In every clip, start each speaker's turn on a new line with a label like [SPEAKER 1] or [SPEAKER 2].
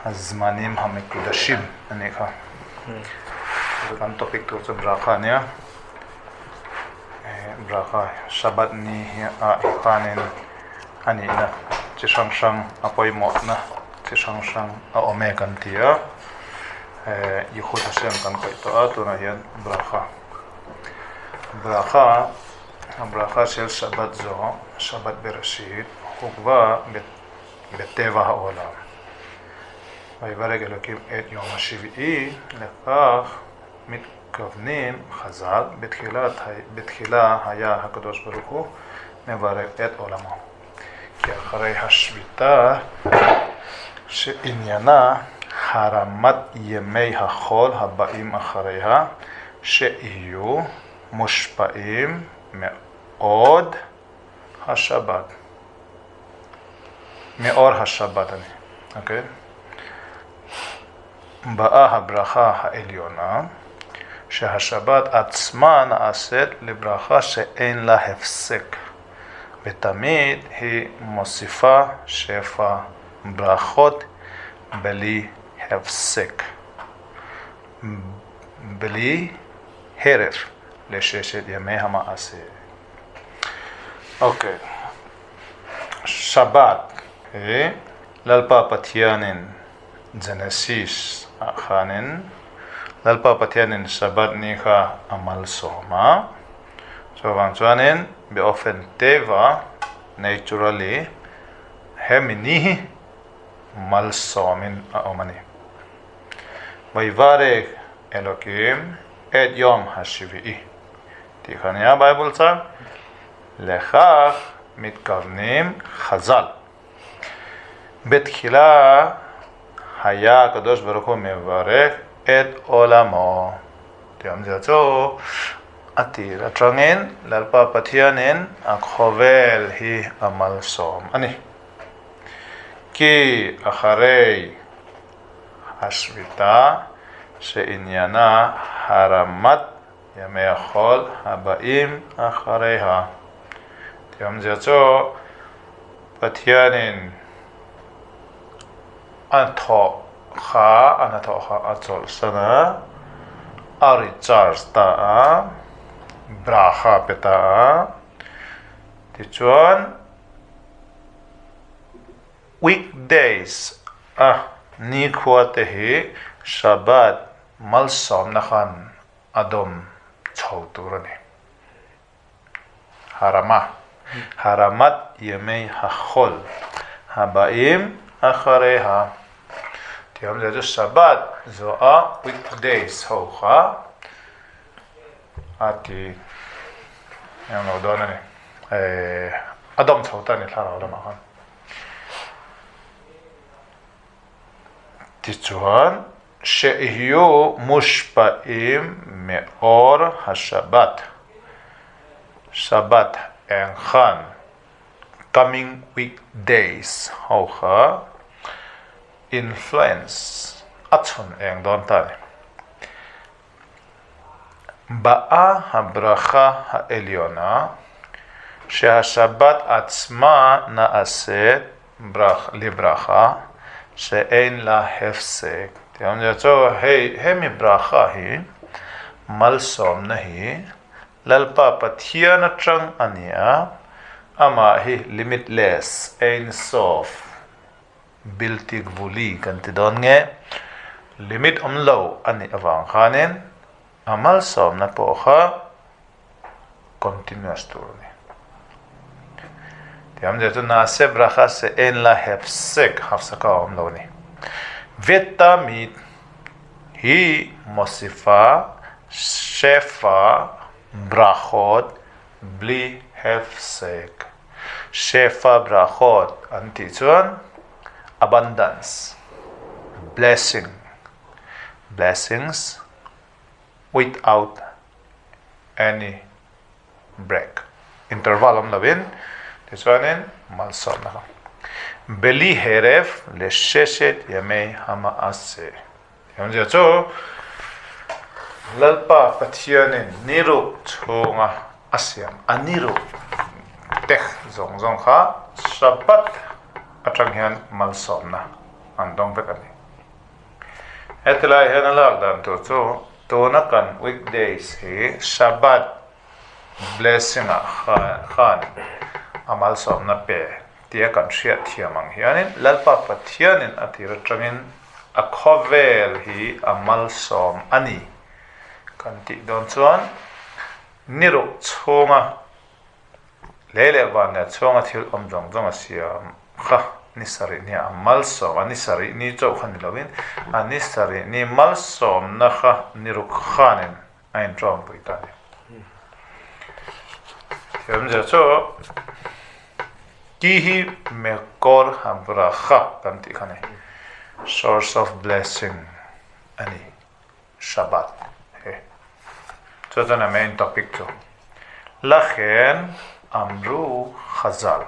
[SPEAKER 1] Hazmanim Hamikudashim a nih kha. Chu kan topic tur chu Bracha a nia. Bracha Shabbat ni hi ah hi khanin a nihna chi hrang hrang a pawimawhna chi hrang hrang a awm e kan ti a. Yichud Hashem kan khawih tawh a tunah hian Bracha Bracha Bracha shel Shabbat zo Shabbat Bereshit hukva Beteva ha'olam ויברך אלוקים את יום השביעי לכך מתכוונים חז"ל בתחילת בתחילה היה הקדוש ברוך הוא מברך את עולמו כי אחרי השביתה שעניינה הרמת ימי החול הבאים אחריה שיהיו מושפעים מאוד השבת. מאור השבת אני, אוקיי? באה הברכה העליונה, שהשבת עצמה נעשית לברכה שאין לה הפסק, ותמיד היא מוסיפה שפע ברכות בלי הפסק, בלי הרף לששת ימי המעשה. Ok. Shabbat hi Lalpa Pathianin Genesis ah khanin Lalpa Pathianin Shabbat ni kha a malsawm a. Chuvang chuanin be often teva naturally hemi ni hi malsawmin a awm a ni. Vaivarek Elokim et Yom HaShvi'i. Tih kha nia Bible chuan Lechach mitkavnim Chazal. Betkhila haya Kadosh Baruch Hu mevarech et olamo. Tih awmzia chu a tir atangin Lalpa Pathianin a khawvel hi a malsawm a ni. Ki acharei hashvita she'inyana haramat Yamei hachol habaim achareiha tih awmzia chu Pathianin a thawh kha a hnathawh kha a chawlhsan a, a recharge ta a, bracha pe ta a, tichuan weekdays a nikhua te hi Shabbat malsawmna khan a dawm chho tur a ni. Harama, Haramat yemei hachol habaim achareha tih awmzia chu Shabbat zawha weekdays ho kha a ti eng lo dawn a ni. A dawm chho ta a ni thlarau lamah khan. Tichuan, She'ihyu mushpa'im me'or ha'shabbat, Shabbat eng khan, coming weekdays ho kha influence a chhun eng dawn ta a ni. Ba'a habracha ha'elyona she'ha'shabbat atzma na'aset libracha she'ein la hefsek tih awmzia chu hei hemi bracha hi malsawmna hi Lalpa Pathian atang a ni a, amah hi limitless, Ein Sof, bilti gvuli kan ti dawn nge limit awm lo a nih avang khanin a malsawmna pawh kha continuous tur a ni. Tiamzia chu Naaseh bracha she'ein la hefsek hafsaka a awm lo a ni. Vetamid hi mosifa shefa brachot bli hefsek. Shefa brachot an tih chuan abundance, blessing, blessings without any break, interval awm lovin, tichuanin malsawmna kha Beli heref le sheshet yamei hamaase tih awmzia chu Lalpa Pathianin ni ruk chhunga a siam a ni ruk te zawng zawng kha Shabbat atang hian malsawmna an dawng vek a ni. Hetilai hian a lak dan tur chu tuna kan weekdays hi Shabbat blessing ah khan a malsawmna pe tia kan hriat thiam ang hianin Lalpa Pathianin a tir atangin a khawvel hi a malsawm a ni kan tih dawn chuan ni ruk chhunga Lei leh van leh chhuanga thil awm zawng zawng a siam kha ni sarih nia a malsawm a, ni sarih ni chauh kha ni lovin a ni sarih ni malsawmna kha ni ruk khanin a inṭawmpui ta a ni. Thiamzia chu ki hi mekor habracha kan tih kha a ni, source of blessing a ni. Shabbat he. Chu chuan a main topic chu Lakhen Amru Khazal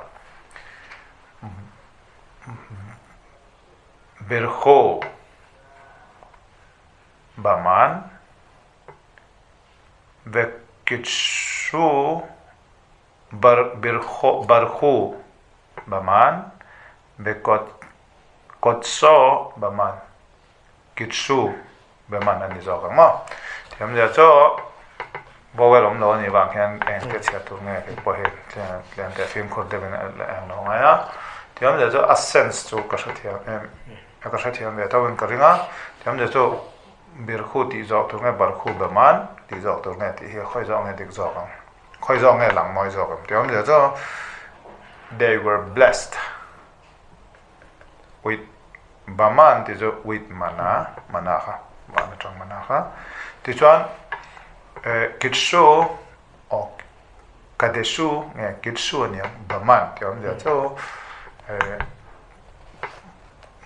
[SPEAKER 1] Birkhu Baman Vekitshu Barkhu Baman Vekotso Baman Kitsu be man a ni zawk ang maw? Thiam zia chu vowel awm lo a nih vang hian eng te chhiat tur nge tih pawh hi tlem te fimkhur deuhin a eng lo ngai a. Thiam zia chu a sense chu ka hrethiam em ka hrethiam ve tho in ka ring a. Thiam zia chu birkhu tih zawk tur nge barkhu be man tih zawk tur nge tih hi khawi zawk nge dik zawk ang khawi zawk nge lang mawi zawk ang. Thiam zia chu they were blessed. With Baman tih chu with mana, mana kha, van atang mana kha. Tichuan Kitshu aw Kadeshu nge Kitshu a nia Baman tih awmzia chu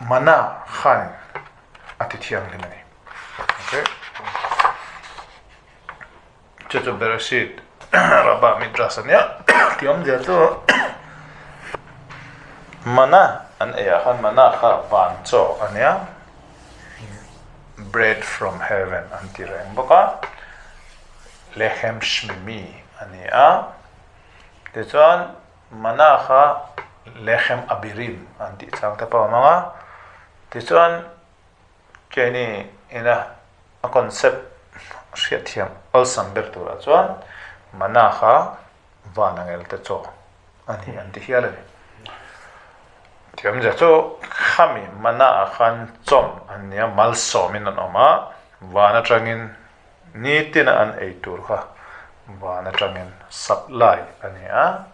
[SPEAKER 1] mana khanin a ti thianghlim a ni. Okay. Chu chu Bereshit Rabbah Midrash a nia tih awmzia chu mana an ei ah khan mana kha van chaw a nia bread from heaven an ti reng bawk a lechem shmimi a ni a tichuan mana kha lechem abirim an tih chang te pawh a awm ang a tichuan Keini ina a concept hriatthiam awlsam ber turah chuan mana kha van angel te chaw a ni an ti hial a ni. Thiamzia chu khami mana ah khan chawm an nia malsawmin an awm a, van atangin nitina an ei tur kha van atangin supply a ni a.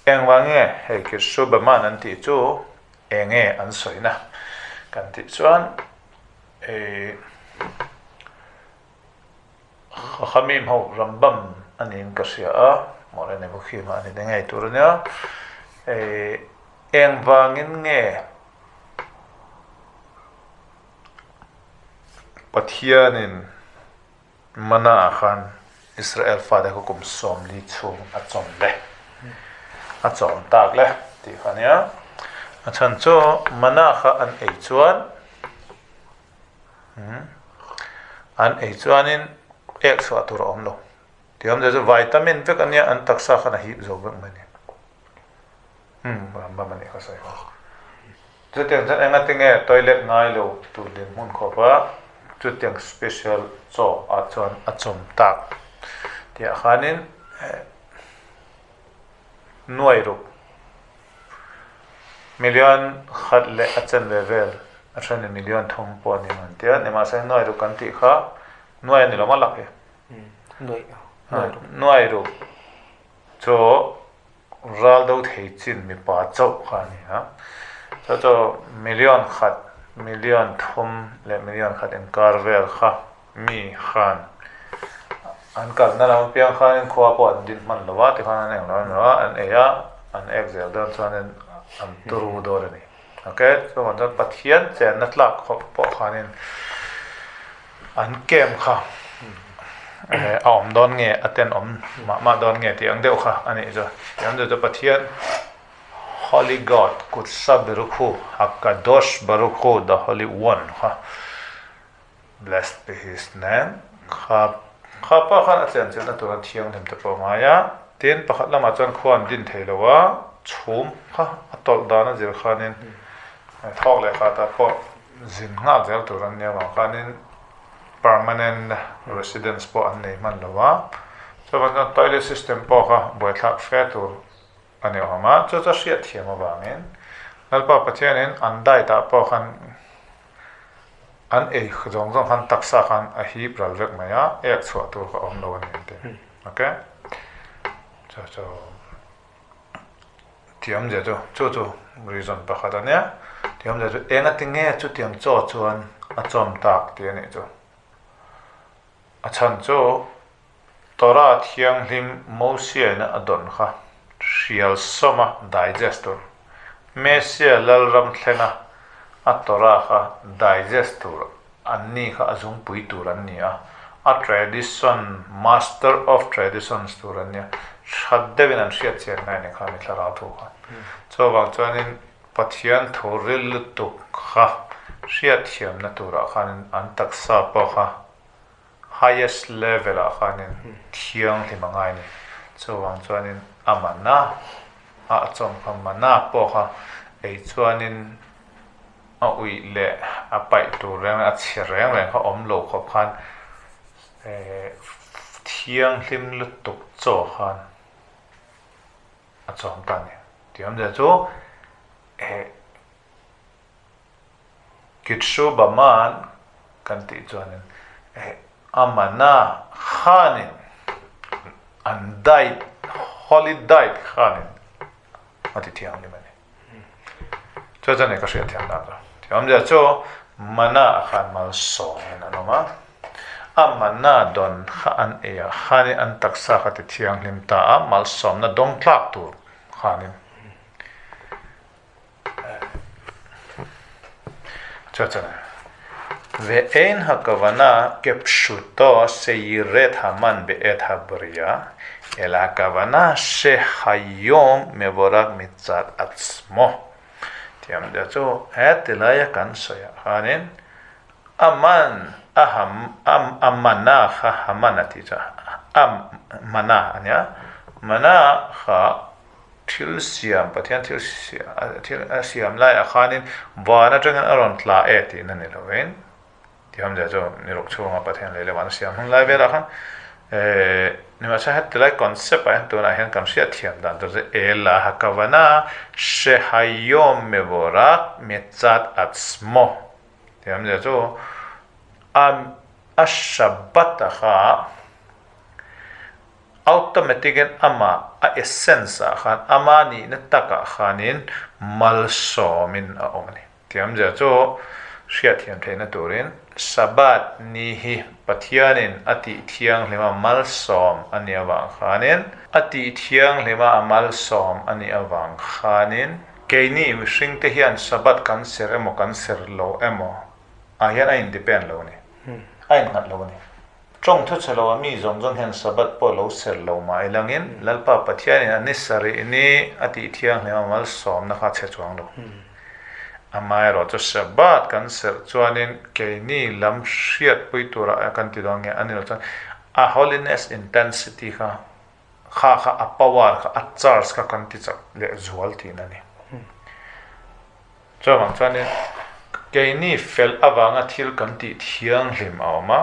[SPEAKER 1] Engvang nge hei khi Subaman an tih chu Eng nge an sawina kan tih chuan ih Chachamim ho Rambam a niin ka hria a, Moreh Nevuchim a ni ta ngei tur a nia. Ih eng vangin nge Pathianin Mana ah khan Israel fate kha kum 40 chhung a chawm le, a chawm tak le tih kha a nia. A chhan chu mana kha an ei chuan an ei chuanin ek chhuah tur a awm lo. Tih awmzia chu vitamin vek a nia an taksa khan a hip zo vek mai a ni. Rambam a nih kha sawi kha. Chutiang chuan engatinge toilet ngai lo tur dinhmun khawp a, chutiang special chaw ah chuan a chawm tak tih ah khanin nuai ruk million khat leh a chen ve vel a then in million thum pawh a ni ang an ti a, nimahse nuai ruk kan tih kha nuai a ni lo malak hi. Nuai ruk chu Ral do thei chin mipa chauh kha a ni a, chu chu million khat, million thum leh million khat inkar vel kha mi khan an kalna lam apiang khanin khua pawh an din hman lo va, tikhan an englo an lo a, an ei a, an ek zel dawn chuanin an turu dawn a ni. Ok, chuvang chuan Pathian chenna tlak khawp pawh khanin an kem kha a awm dawn nge a ten awm mah mah dawn nge tih ang deuh kha a nih chu. Tiang chu chu Pathian Holy God Kutsa Berukhu Hakadosh Barukhu the Holy One kha blessed be his name kha kha pawh khan a chen chilhna tura thianghlim te pawh a ngai a. Tin pakhat lamah chuan khua an din thei lo a, chhum kha a tawlh dan a zir khanin thawk leh khatah pawh. zin nghal zel tur an nia vang khanin permanent residence pawh an nei hman lo a, chuvang chuan toilet system pawh kha buaithlak fe tur a ni awm a, chu chu a hriat thiam avangin Lalpa Pathianin an diet ah pawh khan an ei zawng zawng khan taksa khan a hip ral vek mai a, ek chhuah tur kha awm lo a ni an ti. Ok. Chu chu Thiamzia chu chu chu reason pakhat a nia. Thiamzia chu eng a ti nge chutiang chaw chuan a chawm tak tih a nih chu. A chhan chu Torah thianghlim Mosiaina a dawn kha hrial sawma digest tur, Mesia lalram thlenga a Torah kha digest tur an ni kha a zungpui tur an ni a, a tradition, master of traditions tur an ni a, that deuhin an hriat chian ngai ni kha mi thlarau thu kha. Chuvang chuanin Pathian thu ril lutuk kha hriatthiamna turah khanin an taksa pawh kha highest level ah khanin thianghlim a ngai a ni. Chuvang chuanin a mana a chawm kha mana pawh kha ei chuanin a uih leh a paih tur reng reng a chhe reng reng kha awm lo khawp khan thianghlim lutuk chaw khan a chawm ta a ni. Tih awmzia chu Kitshu Baman kan tih chuanin a mana khanin an diet, holy diet khanin a ti thianghlim a ni. Chu chuan ka hriat thiam dan chu. Thiamzia chu mana ah khan malsawmin an awm a, a mana dawn kha an ei a, khanin an taksa kha ti thianghlim ta a, malsawmna dawng tlak tur khanin. Ve'ein hakavana kepshuto seyiret haman be'et habriya, ela hakavana shehayom mevorak mitzad atzmo. Thiam deuh chu he tilaia kan sawi ah khanin aman a ham a mana kha haman a tih chu a mana a nia mana kha Thil siam, Pathian thil thil a siam laiah khanin van atangin a rawn tla e tihna ni lovin, tihawmzia chu niruk chhunga Pathian lei leh van a siam hun lai velah khan nimahse heti lai concept ah hian tunah hian kan hriat thiam dan tur chu Ela hakavana shehayom mevorak metzad atzmo tihawmzia chu a a Shabbat a kha Automatic in amah a essence ah khan ama nihna takah khanin malsawmin a awm a ni. Thiamzia chu hriatthiam theihna turin Sabbath ni hi Pathianin a tih thianghlima malsawm a nih avang khanin a tih thianghlima a malsawm a nih avang khanin keini mihringte hian Sabbath kan ser emaw kan ser lo emaw ah hian a independ lo a ni, a innghat lo a ni. Tawng thu che lo a mi zawng zawng hian Sabbath pawh lo ser lo mah ilangin Lalpa Pathianin a ni sarih ni a tih thianghlim a malsawmna kha a chhe chuang lo. Amaherawh chu Sabbath kan serh chuanin keini lam hriatpui turah kan ti dawn nge a ni lo chuan a holiness intensity kha kha kha a power kha a charge kha kan ti chak leh zual tihna a ni. Chuvang chuanin keini fel avanga thil kan tih thianghlim a awm a,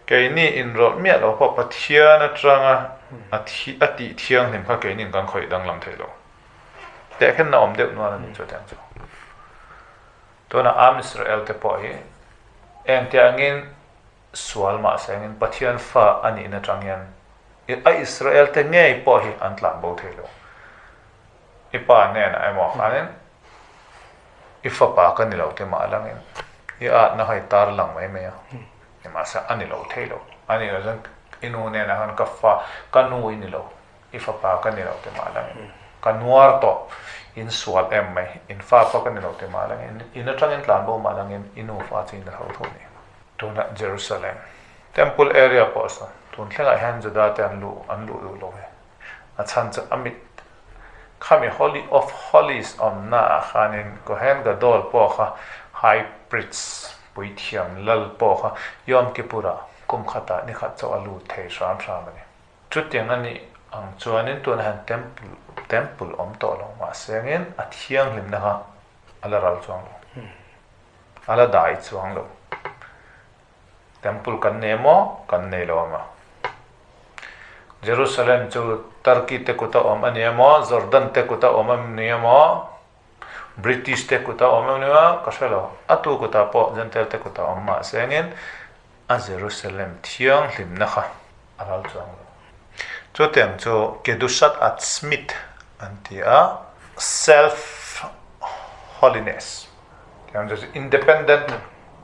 [SPEAKER 1] keini inrawlh miah lo pawh Pathian atanga a a tih thianghlim kha keiniin kan khawih danglam thei lo. Tehkhenna awm deuh nual a ni chutiang chu. Tunah Am Israel te pawh hi engtiang angin sual mahse angin Pathian fa a nihna atang hian a Israel te ngei pawh hi an tlanbo thei lo. I pa hnenah emaw khanin i fapa ka ni lo te mah langin i atna kha i tar lang mai mai a, nimahse a ni lo thei lo. A nih loh chuan i nu hnenah khan ka fa, ka nu i ni lo, i fapa ka ni lo te mah langin ka nuar tawh, in sual em mai, in fa pawh ka ni lo te mah langin in atangin tlanbo mah langin i nu fa chu i ni tho tho a ni. Tunah Jerusalem Temple area pawh sawn tun thlengah hian Juda te an luh an luh duh lo ve. A chhan chu a mit khami Holy of Holies awmna ah khanin Kohen Gadol pawh kha High Priest puithiam lal pawh kha Yom Kippur ah kum khatah ni khat chauh a lut thei hram hram a ni. Chutiang a nih ang chuanin tunah hian Temple Temple awm tawh lo mahse angin a thianghlimna kha a la ral chuang lo. A la dai chuang lo. Temple kan nei maw? Kan nei lo emaw? Jerusalem chu Turkey te kuta awm a ni emaw? Jordan te kuta awm a ni emaw? British te kuta awm a ni emaw? Ka hre lo. A tu kutah pawh Gentile te kutah awm mahse engin a Jerusalem thianghlimna kha a ral chuang lo. Chutiang chu Kedushat Atzmit an ti a, self holiness. Tiang chu independent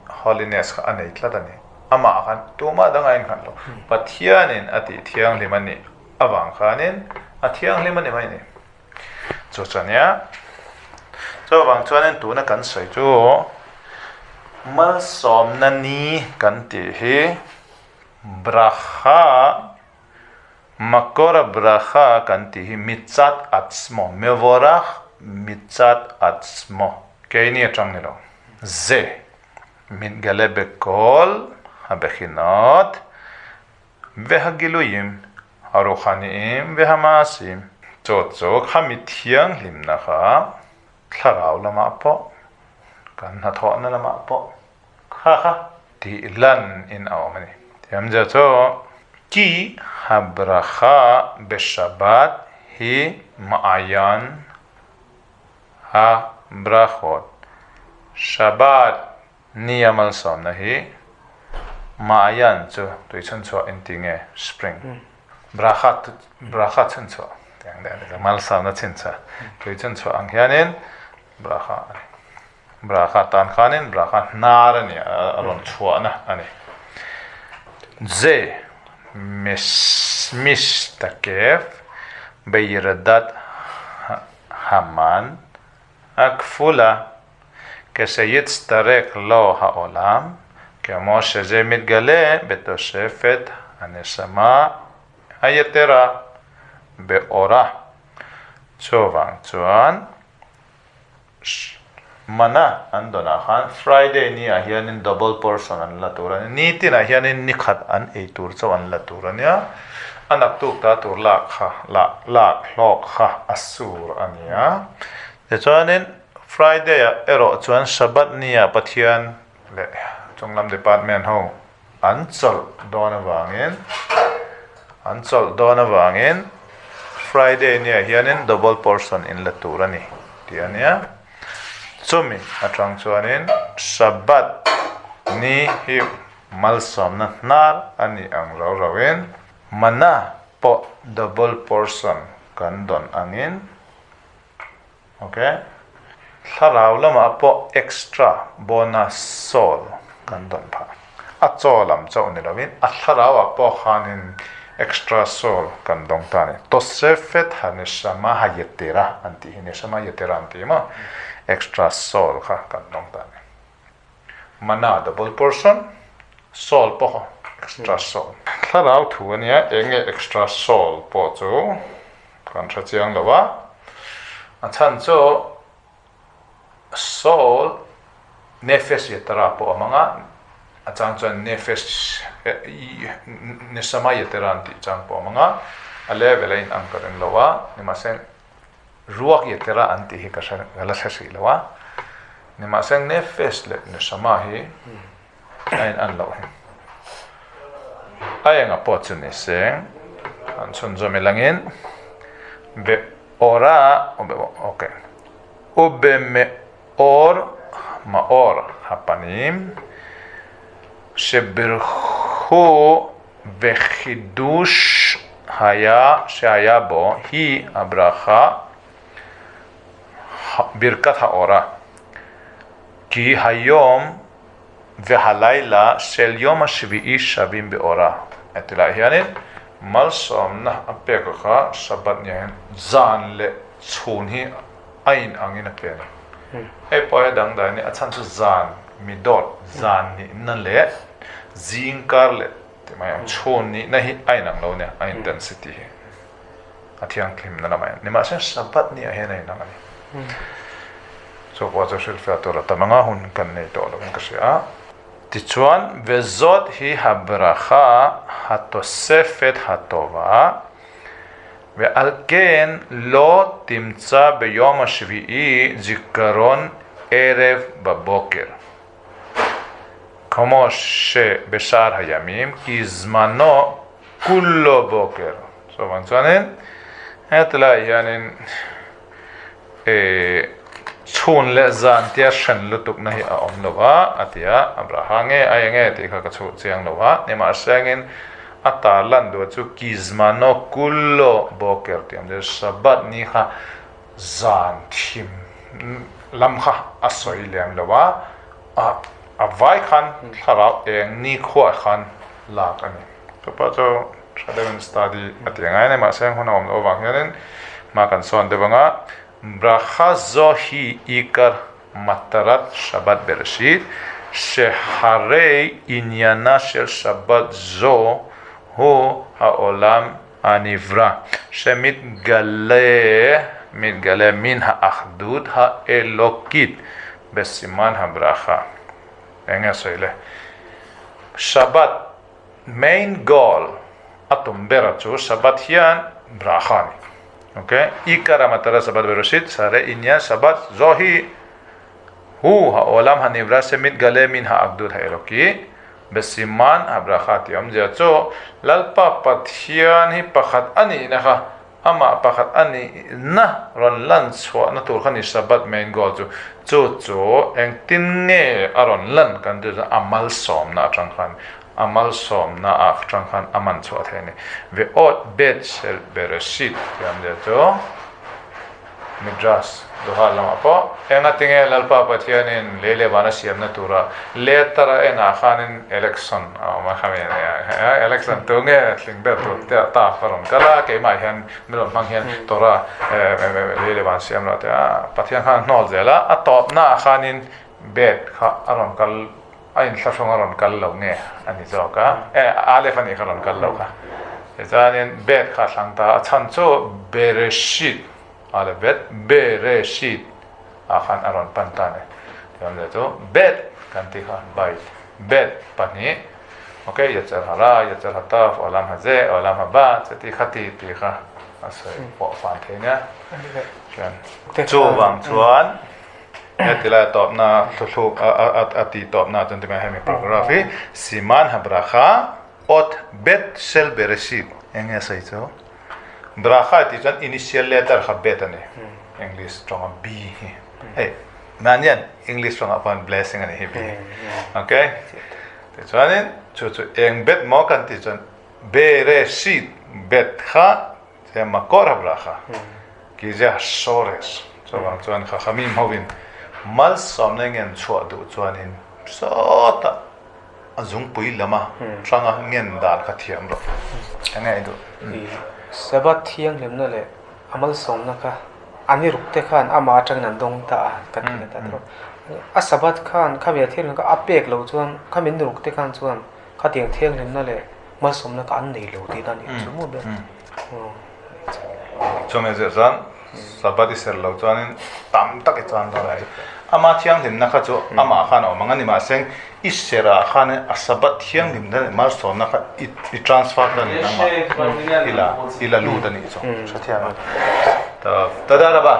[SPEAKER 1] holiness kha a nei tlat a ni. Amah khan tumah dang a innghat lo. Pathianin a tih thianghlim a nih avang khanin a thianghlim a ni mai a ni. Chu chu ania. Chuvang chuanin tuna kan sawi chu malsawmna ni kan tih hi Bracha, Makor a bracha kan tih hi mitzat atzmo, mevorach mitzat atzmo, keini atang ni lo, ze, mitgale bekol habechinot vehagiluyim haruchaniim vehamaasim, chaw chu khami thianghlimna kha thlarau lamah pawh kan hnathawhna lamah pawh Kha kha tih lan in a awm a ni. Tiamzia chu Ki habracha beshabat hi ma'ayan ha brachot, Shabbat ni a malsawmna hi ma'ayan chu tui chhunchhuah in ti nge spring bracha bracha chhunchhuah tiang deuh a ni malsawmna chhinchhuah tui chhunchhuah ang hianin bracha a ni. Bracha tan khanin bracha hnar a ni a, a rawn chhuahna a ni. Ze mistakef beyirdat haman hakfula kesheyitztarek lo haolam kemo sheze mitgale betosefet haneshama hayetera beora. Chuvang chuan Mana an dawnah khan Friday ni ah hianin double portion an la tur a ni. Nitin ah hianin ni khat an ei tur chauh an la tur a nia. A naktuk ta tur lak kha lak lak hlawk kha a sur a ni a. Tichuanin Friday ah erawh chuan Shabbat ni ah Pathian leh chunglam department ho an chawlh dawn avangin an chawlh dawn avangin Friday nia hianin double portion in la tur a ni tih a nia. Chumi atang chuanin Shabbat ni hi malsawmna hnar a nih ang rau rauin mana pawh double portion kan dawn angin Ok. Thlarau lamah pawh extra bonus soul kan dawn phah. A chaw lam chauh ni lovin a thlarauah pawh khanin extra soul kan dawng ta a ni. Tosefet haneshama hayetera an tih hi neshama yetera an ti maw? Extra soul kha kan dawng ta a ni. Mana double portion, soul pawh kha extra soul. Thlarau thu a nia, eng nge extra soul pawh chu kan hre chiang lo a. A chhan chu soul nefesh yetera pawh a hmang a, a chang chuan nefesh neshama yetera an tih chang pawh a hmang a, a level a inang ka ring lo a, nimahse Ruak yetera an tih hi ka hre ka la hre hrih lo a, nimahse nefesh leh neshama hi a in an loh hi. A enga pawh chu ni se, an chhunzawm ilangin be ora ok ube me or maor hapanim shebirhu וחידוש היה שהיה בו היא הברכה ברכת האורה כי היום והלילה של יום השביעי שווים באורה Hetilai hianin malsawmna a pek kha Shabbat ni ah hian zan leh chhun hi a in angin a pe a ni. Hei pawh hi dangdai a ni, a chhan chu zan mi dawt, zan nihna leh zing kar leh tih mai ang, chhun nihna hi a inang lo nia, a intensity hi a thianghlimna lamah hian. Nimahse Shabbat ni ah hian a inang a ni. Chu pawh chu hrilhfiah tur a tam anga hun kan nei tawh lovin ka hria a. Tichuan, Vezot hi habracha hatosefet hatova, ve'al ken lo timtza beyom hashvi'i zikaron erev baboker. כמו שבשאר הימים, כי זמנו כולו בוקר. Chuvang chuanin hetilaiah hianin eh chhun leh zan tia hran lutukna hi a awm lo a, a ti a, Abraha nge a eng nge tih kha ka chhuh chiang lo a, nimahsengin a tar lan duh chu ki zmano kullo boker tih awm chu Shabbat ni kha zan thim lam kha a sawi lem lo a, a vai khan thlarau eng nikhua khan lak a ni. Chupa chu tha deuhin study a ti angai a ni, mahse hun a awm loh avang hianin hma kan sawn deuh ang a, Bracha zo hi ikar matarat Shabbat Bereshit, sheharei inyana shel Shabbat zo hu haolam hanivra, shemitgale mitgale min ha'ahdut ha'elokit besiman habracha. Eng nge sawi le? Shabbat Main goal a tum ber chu Shabbat hian bracha a ni. Ok, Ikar a matara Shabbat Bereshit sare inyan Shabbat zo hi hu ha'olam hanivra shemitgale min ha'agdut ha'eloki besiman habracha tih awmzia chu Lalpa Pathian hi pakhat a nihna kha Amah pakhat a nihna rawn lan chhuahna tur kha ni Shabbat main goal chu. Chu chu engtin nge a rawn lan kan tih chuan a malsawmna atang khan a malsawmna ah atang khan a man chhuah thei a ni. Ve'ot bet shel bereshit tih awmzia chu Midrash Duha lamah pawh engatinge Lalpa Pathianin lei leh vana siamna tura letter a enah khanin election a awm a khami a nia election tu nge tling ber tur te ah ta ka rawn kal a keimah hian mi rawn hmang hian Torah lei leh van siam lo te a Pathian khan a hnawl zel a a tawpna ah khanin bed kha a rawn kal a inthlahrung a rawn kal lo nge a ni zawk a e Aleph a nih kha rawn kal lo kha tichuanin bed kha a thlang ta a chhan chu Bereshit Aleph bet Bereshit ah khan a rawn pan ta a ni tichuan leh chu bet kan tih kha bait bet pahnih ok Yetzer Hara Yetzer Hatov Olam Hazeh Olam Haba cheti khati tih kha a sawi pawh fan thei nia chuan chuvang chuan Heti lai a tawpna thuthluk a tih tawpna chuan timai hemi paragraph hi Siman habracha ot bet shel bereshit eng nge sawi chu bracha tih chuan initial letter kha bet a ni English tawnga B hi hei mahnian English tawngah pawh blessing a ni hi B ok tichuanin chu chu eng bet maw kan tih chuan bereshit bet kha Che makor a bracha ki zia shoresh chuvang chuan Chachamim hovin malsawmna ngen chhuah duh chuanin sawtah a zungpui lama hranga ngen dan kha thiam rawh. Eng nge i duh?
[SPEAKER 2] Sabbath thianghlimna leh a malsawmna kha an i ruk te khan amah atangin an dawng ta a kan ti leh ta tawh. A Sabbath khan khami a thianghlim kha a pek loh chuan khami an ruk te khan chuan khatiang thianghlimna leh malsawmna kha an nei lo tihna a nih chu maw ber.
[SPEAKER 1] Chumi zir chuan Sabbath i ser lo chuanin tam tak i chuan dawn a ni. Ama thianghlimna kha chu amah khan a awm ang a ni mahse i serah khan a Sabbath thianghlimna leh malsawmna kha i transfer ta a ni nangmah i la i la lut a nih chu hrethiam a. Toda raba.